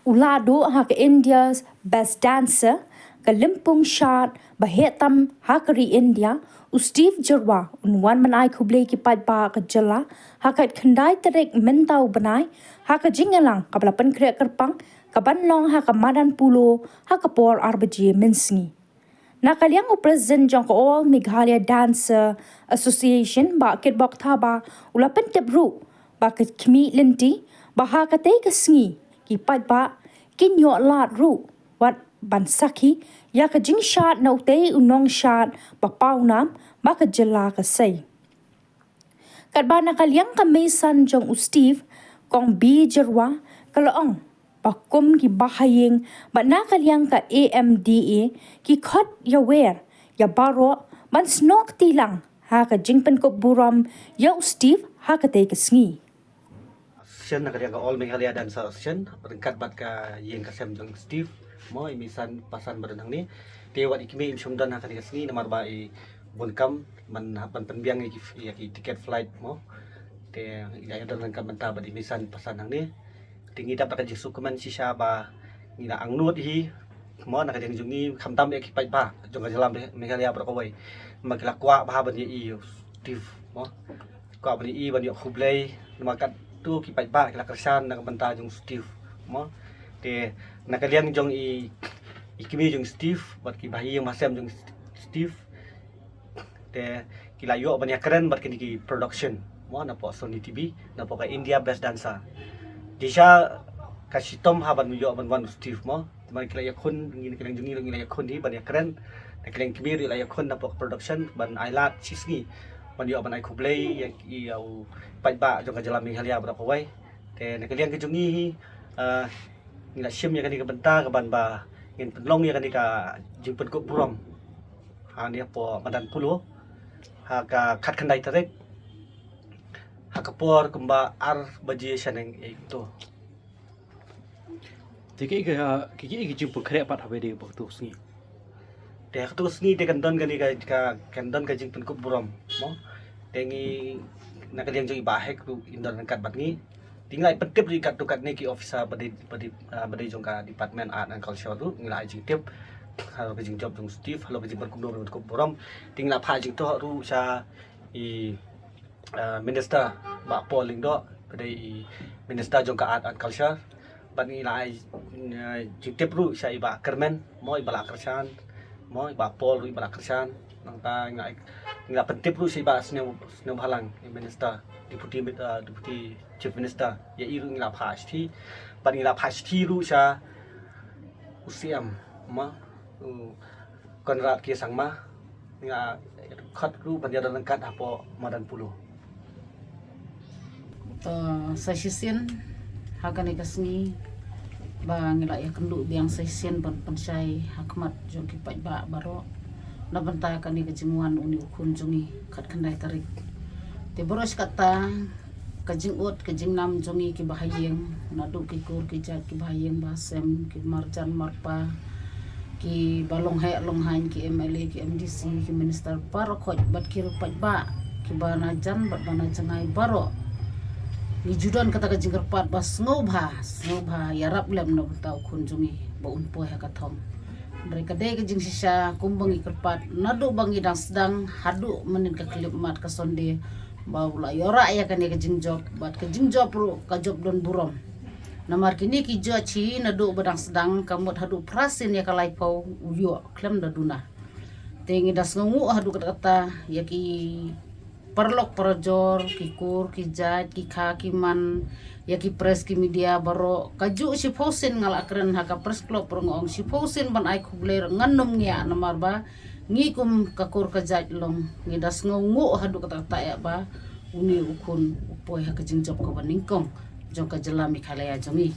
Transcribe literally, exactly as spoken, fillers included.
U la duh ha ka India's Best Dancer, ka lympung shad ba heh tam ha ka ri India, u Steve Jyrwa, un wan ban ai khublei ki paidbah ka jylla ha ka khatkhyndai tarik mynta u bnai, ha ka jingïalang kaba la pynkhreh kyrpang kaban long ha ka madan Polo ha ka por ar baje mynsngi. Na ka liang u President jong ka All Meghalaya Dancer Association, Bah Kitbok Thabah, u la pyntip ruh ba ka khmih lynti ba ha katei ka sngi ki paidbah kin ïoh lad ruh wat ban sakhi ïa ka jingshad na utei u nongshad ba pawnam ba ka jylla ka sei. Katba na ka liang ka meisan jong u Steve, Kong Bi Jyrwa, ka la ong ba kum ki bahaïing bad na ka liang ka A M D A ki khot ïawer ïa baroh ban snoh kti lang ha ka jingpynkup burom ïa u Steve ha katei ka sngi. Association, na ka liang ka All Meghalaya Dancer Association, ryngkat bad ka ïing ka sem jong Steve, mo, i meisan pasan ba don hangne. Te wat i kmie im shym don ha kane ka sngi namar ba i bun kam ban, ban pynbiang ïa ki, ïa ki ticket flight, mo. Te i la ïa don ryngkat mynta bad i meisan pasan hangne. Te ngi dap da ka jingsngewkmen shisha ba ngi la angnud hi, mo, na ka liang jong ngi, khamtam ïa ki paidbah jong ka jylla Me-, Meghalaya baroh kawei. Namar ki la kwah bha ban ïohi ïa u Steve, mo. Kwah ban ïohi, ban ïoh khublei, namar katto ki paidbah ki la kyrshan na ka bynta jong u Steve, mo. Te na ka liang jong i, i kmie jong u Steve bad ki bahaïing bahasem jong u Steve, te ki la ïoh ban ïakren bad kine ki production, mo, napoh Sony T V, napoh ka India Best Dancer. Jingshisha ka shitom ha ban ïoh ban wan u Steve, mo. Te namar ki la ïakhun, ngi na ka liang jong ngi ruh ngi la ïakhun hi ban ïakren. Na ka liang kmie ruh la ïakhun napoh ka production ban ai lad shisngi ban ïoh ban ai khublei ïa, ïa u paidbah jong ka jylla Meghalaya baroh kawei. Te na ka liang ka jong ngi hi, ah, ngi la shim ïa kane ka bynta kaban ba ngin pynlong ïa kane ka jingpynkup burom hangne hapoh madan Polo ha ka khatkhyndai tarik, ha ka por kumba ar baje shaneng, eh, to. Te kiei ka, kiei ka jingpynkhreh pat haba ïadei bad kato ka sngi? Te ha kato ka sngi te kan don kane ka, ka, kan don ka jingpynkup burom, mo. Te ngi na ka liang jong i Bah Hek ruh in don ryngkat bad ngi. Te ngi la pyntip ruh ïa katto katne ki officer ba dei, ba dei, ah, ba dei jong ka Department Art and Culture ruh, ngi la ai jingtip halor ka jingjop jong u Steve, halor ka jingpynkup burom, pynkup burom. Te ngi la phah jingthoh ruh sha i, ah, Minister Bah Paul Lyngdoh, ba dei i Minister jong ka Art and Culture. Bad ngi la ai, ah, jingtip ruh sha i Bah Kyrmen, mo, i ba la kyrshan, mo, i Bah Paul ruh i ba la kyrshan. Nangta ngi la, ngi la pyntip ruh sha i Bah Sniew, Sniew Bhalang, i Minister, Deputy Mi-, ah, Deputy Chief Minister. Ïa i ruh ngi la phah shithi. Bad ngi la phah shithi ruh sha u C M, mo, u Conrad K Sangma, nga khot ruh ban ïadon ryngkat hapoh madan Polo. To, sa shisien ha kane ka sngi ba ngi la ïakynduh biang sa shisien ban pynshai ha khmat jong ki paidbah baroh na bynta kane ka jingwan une u khun jong ngi khatkhyndai tarik. Te baroh shi katta ka jingud ka jingnam jong ngi ki bahaïing, naduh ki kur ki jait, ki bahaïing bahasem, ki marjan marpa, ki ba long heh long haiñ, ki M L A, ki M D C, ki minister baroh khoit, bad ki ruh paidbah, ki ba na jan bad ba na jngai baroh. Ngi ju don kata ka jingkyrpad ba sngewbha, sngewbha ïarap lem na bynta u khun jong ngi ba un poi ha ka thong. Hynrei ka dei ka jingshisha kumba ngi kyrpad naduh ba ngi dang sdang haduh mynnin ka khyllipmat ka Sunday, ba u la ïoh rah ïa kane ka jingjop, bad ka jingjop ruh ka jop don burom. Namar kine ki judge hi naduh ba dang sdang ka mut haduh phra sien ïa ka laiphew u ïoh khlem da duna. Te ngi da sngewnguh haduh katta katta ïa ki paralok parajor, ki kur ki jait, ki kha ki man, ïa ki press ki media baroh. Kajuh shiphew sien nga la kren ha ka press club ruh nga ong shiphew sien ban ai khublei ruh ngan nym ngiah namar ba ngi kum ka kur ka jait long ngi da sngewnguh haduh katta katta ïa ba une u khun u poi ha ka jingjop kaba nyngkong jong ka jylla Meghalaya jong ngi.